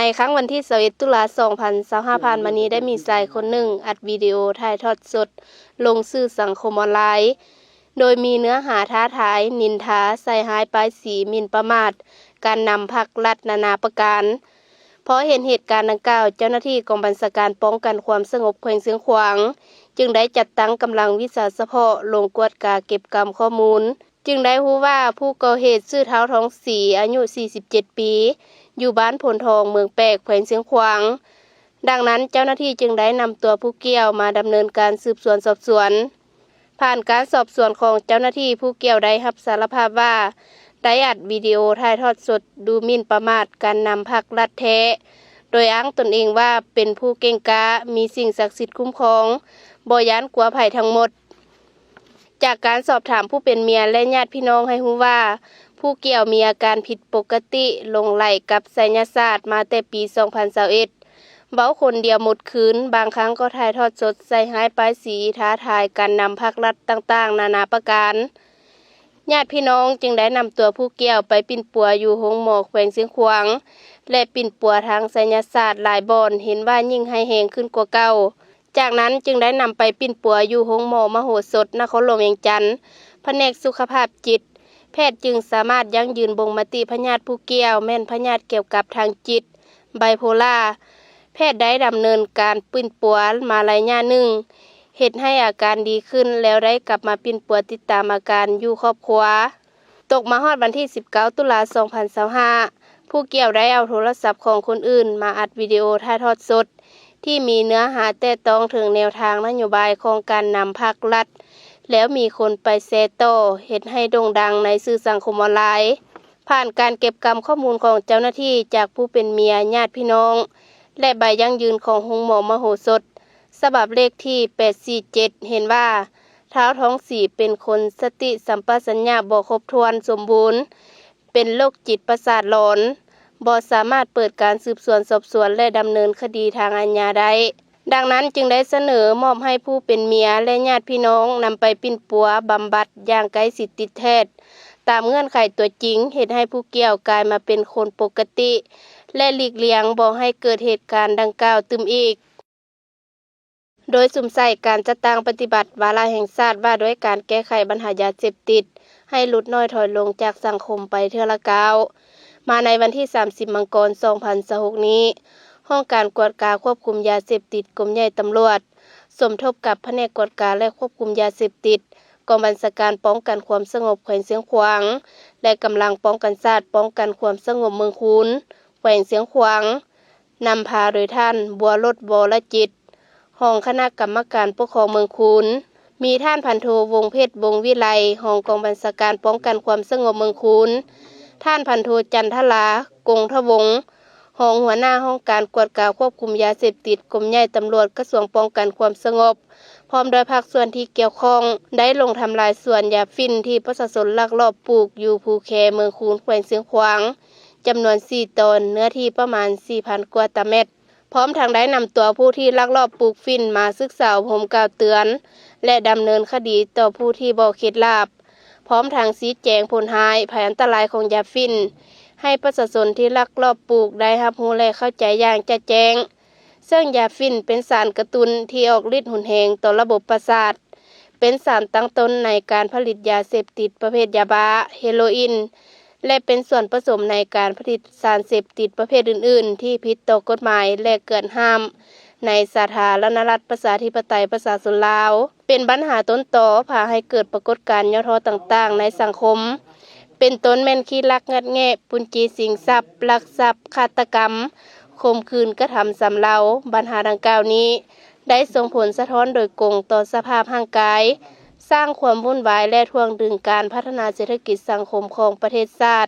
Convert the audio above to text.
ໃນຄ່ຳວັນທີຊາວເອັດ ຕຸລາ ສອງພັນຊາວຫ້າ ຜ່ານມານີ້ ໄດ້ມີຊາຍຄົນໜຶ່ງອັດວິດີໂອຖ່າຍທອດສົດລົງສື່ສັງຄົມອອນລາຍ ໂດຍມີເນື້ອຫາທ້າທາຍ, ນິນທາ, ໃສ່ຮ້າຍປ້າຍສີ, ໝິ່ນປະໝາດການນຳພັກລັດນານາປະການ. ພໍເຫັນເຫດການດັ່ງກ່າວ, ເຈົ້າໜ້າທີ່ກອງບັນຊາການປ້ອງກັນຄວາມສະຫງົບແຂວງຊຽງຂວາງ ຈຶ່ງໄດ້ຈັດຕັ້ງກຳລັງວິຊາສະເພາະລົງກວດກາເກັບກຳຂໍ້ມູນ. ຈຶ່ງໄດ້ຮູ້ວ່າຜູ້ກໍ່ເຫດຊື່ ທ້າວ ທອງສີ ອາຍຸ ສີ່ສິບເຈັດ ປີ, ຢູ່ບ້ານໂພນທອງ, ເມືອງແປກ, ແຂວງຊຽງຂວາງ. ດັ່ງນັ້ນ, ເຈົ້າໜ້າທີ່ຈຶ່ງໄດ້ນຳຕົວຜູ້ກ່ຽວມາດຳເນີນການສືບສວນສອບສວນ. ຜ່ານການສອບສວນຂອງເຈົ້າໜ້າທີ່, ຜູ້ກ່ຽວໄດ້ຮັບສາລະພາບວ່າ ໄດ້ອັດວິດີໂອຖ່າຍທອດສົດດູໝິ່ນປະໝາດການນຳພັກລັດແທ້, ໂດຍອ້າງຕົນເອງວ່າເປັນຜູ້ເກັ່ງກ້າ, ມີສິ່ງສັກສິດຄຸ້ມຄອງ, ບໍ່ຢ້ານກົວໃຜທັງໝົດ. ຈາກການສອບຖາມຜູ້ເປັນເມຍ ແລະ ຍາດພີ່ນ້ອງໃຫ້ຮູ້ວ່າ ຜູ້ກ່ຽວມີອາການຜິດປົກກະຕິ, ຫຼົງໄຫຼກັບໄສຍະສາດມາແຕ່ປີ ສອງພັນຊາວເອັດ, ເວົ້າຄົນດຽວໝົດຄືນ, ບາງຄັ້ງກໍຖ່າຍທອດສົດໃສ່ຮ້າຍປ້າຍສີ, ທ້າທາຍການນຳພັກລັດຕ່າງໆນານາປະການ. ຍາດພີ່ນ້ອງຈຶ່ງໄດ້ນຳຕົວຜູ້ກ່ຽວໄປປິ່ນປົວຢູ່ໂຮງໝໍແຂວງຊຽງຂວາງ ແລະ ປິ່ນປົວທາງໄສຍະສາດຫຼາຍບ່ອນ, ເຫັນວ່າຍິ່ງຮ້າຍແຮງຂຶ້ນກວ່າເກົ່າ. ຈາກນັ້ນຈຶ່ງໄດ້ນຳໄປປິ່ນປົວຢູ່ໂຮງໝໍມະໂຫສົດ ນະຄອນຫຼວງວຽງຈັນ, ພະແນກສຸຂະພາບຈິດ. ແພດຈຶ່ງສາມາດຢັ້ງຢືນບົ່ງມະຕິພະຍາດຜູ້ກ່ຽວແມ່ນພະຍາດກ່ຽວກັບທາງຈິດ, ໄບໂພລາ. ແພດໄດ້ດຳເນີນການປິ່ນປົວມາໄລຍະໜຶ່ງ, ເຮັດໃຫ້ອາການດີຂຶ້ນ ແລ້ວໄດ້ກັບມາປິ່ນປົວຕິດຕາມອາການຢູ່ຄອບຄົວ. ຕົກມາຮອດວັນທີສິບເກົ້າ ຕຸລາ ສອງພັນຊາວຫ້າ ຜູ້ກ່ຽວໄດ້ເອົາໂທລະສັບຂອງຄົນອື່ນມາອັດວິດີໂອຖ່າຍທອດສົດ ທີ່ມີເນື້ອຫາແຕະຕ້ອງເຖິງແນວທາງນະໂຍບາຍຂອງການນຳພັກລັດ, ແລ້ວມີຄົນໄປແຊຕໍ່, ເຮັດໃຫ້ໂດ່ງດັງໃນສື່ສັງຄົມອອນລາຍ. ຜ່ານການເກັບກຳຂໍ້ມູນຂອງເຈົ້າໜ້າທີ່ຈາກຜູ້ເປັນເມຍ, ຍາດພີ່ນ້ອງ ແລະ ໃບຢັ້ງຢືນຂອງໂຮງໝໍມະໂຫສົດ ສະບັບເລກທີ ແປດສີ່ເຈັດ ເຫັນວ່າ ທ້າວ ທອງສີ ເປັນຄົນສະຕິສຳປະສັນຍະບໍ່ຄົບຖ້ວນສົມບູນ, ເປັນໂລກຈິດປະສາດຫຼອນ, ບໍ່ສາມາດເປີດການສືບສວນສອບສວນ ແລະ ດຳເນີນຄະດີທາງອາຍາໄດ້. ດັ່ງນັ້ນຈຶ່ງໄດ້ສະເໜີມອບໃຫ້ຜູ້ເປັນເມຍ ແລະ ຍາດພີ່ນ້ອງນຳໄປປິ່ນປົວບຳບັດຢ່າງໃກ້ຊິດຕິດແທດ, ຕາມເງື່ອນໄຂຕົວຈິງ, ເຮັດໃຫ້ຜູ້ກ່ຽວກາຍມາເປັນຄົນປົກກະຕິ ແລະ ຫຼີກລ່ຽງບໍ່ໃຫ້ເກີດເຫດການດັ່ງກ່າວຕື່ມອີກ. ໂດຍສຸມໃສ່ການຈັດຕັ້ງປະຕິບັດວາລະແຫ່ງຊາດວ່າດ້ວຍການແກ້ໄຂບັນຫາຢາເສບຕິດ ໃຫ້ຫຼຸດນ້ອຍຖອຍລົງຈາກສັງຄົມໄປເທື່ອລະກ້າວ. ມາໃນວັນທີສາມສິບ ມັງກອນ ສອງພັນຊາວຫົກນີ້, ຫ້ອງການກວດກາຄວບຄຸມຢາເສບຕິດ ກົມໃຫຍ່ຕຳຫຼວດ ສົມທົບກັບພະແນກກວດກາ ແລະ ຄວບຄຸມຢາເສບຕິດ ກອງບັນຊາການປ້ອງກັນຄວາມສະຫງົບແຂວງຊຽງຂວາງ ແລະ ກຳລັງປ້ອງກັນຊາດປ້ອງກັນຄວາມສະຫງົບເມືອງຄູນ ແຂວງຊຽງຂວາງ, ນຳພາໂດຍທ່ານ ບົວລົດ ວໍລະຈິດ ຮອງຄະນະກຳມະການປົກຄອງເມືອງຄູນ, ມີທ່ານພັນໂທ ວົງເພັດ ວົງວິໄລ ຮອງກອງບັນຊາການປ້ອງກັນຄວາມສະຫງົບເມືອງຄູນ, ທ່ານພັນໂທ ຈັນທະລາ ກົງທະວົງ ຮອງຫົວໜ້າຫ້ອງການກວດກາຄວບຄຸມຢາເສບຕິດ ກົມໃຫຍ່ຕຳຫຼວດ ກະຊວງປ້ອງກັນຄວາມສະຫງົບ ພ້ອມດ້ວຍພາກສ່ວນທີ່ກ່ຽວຂ້ອງ ໄດ້ລົງທຳລາຍສວນຢາຝິ່ນທີ່ປະຊາຊົນລັກລອບປູກຢູ່ພູແຄເມືອງຄູນ ແຂວງຊຽງຂວາງ ຈຳນວນສີ່ຕອນ, ເນື້ອທີ່ປະມານສີ່ພັນກວ່າຕາແມັດ, ພ້ອມທັງໄດ້ນຳຕົວຜູ້ທີ່ລັກລອບປູກຝິ່ນມາສຶກສາອົບຮົມກ່າວເຕືອນ ແລະ ດຳເນີນຄະດີຕໍ່ຜູ້ທີ່ບໍ່ເຂັດຫຼາບ, ພ້ອມທັງຊີ້ແຈງຜົນຮ້າຍ, ໄພອັນຕະລາຍຂອງຢາຝິ່ນ ໃຫ້ປະຊາຊົນທີ່ລັກລອບປູກໄດ້ຮັບຮູ້ ແລະ ເຂົ້າໃຈຢ່າງຈະແຈ້ງ. ເຊິ່ງຢາຝິ່ນເປັນສານກະຕຸ້ນທີ່ອອກລິດຮຸນແຮງຕໍ່ລະບົບປະສາດ, ເປັນສານຕັ້ງຕົ້ນໃນການຜະລິດຢາເສບຕິດປະເພດຢາບ້າ, ເຮໂຣອິນ ແລະ ເປັນສ່ວນປະສົມໃນການຜະລິດສານເສບຕິດປະເພດອື່ນໆ ທີ່ຜິດຕໍ່ກົດໝາຍ ແລະ ເກີນຫ້າມໃນສາທາລະນະລັດ ປະຊາທິປະໄຕ ປະຊາຊົນລາວ. ເປັນບັນຫາຕົ້ນຕໍ ພາໃຫ້ເກີດປາກົດການຫຍໍ້ທໍ້ຕ່າງໆໃນສັງຄົມ, ເປັນຕົ້ນແມ່ນຂີ້ລັກງັດແງະ, ປຸ້ນຈີຊິງຊັບ, ລັກຊັບ, ຄາດຕະກຳ, ຂົ່ມຂືນກະທຳຊຳເລົາ. ບັນຫາດັ່ງກ່າວນີ້ໄດ້ສົ່ງຜົນສະທ້ອນໂດຍກົງຕໍ່ສະພາບຮ່າງກາຍ, ສ້າງຄວາມວຸ່ນວາຍ ແລະ ຖ່ວງດຶງການພັດທະນາເສດຖະກິດສັງຄົມຂອງປະເທດຊາດ.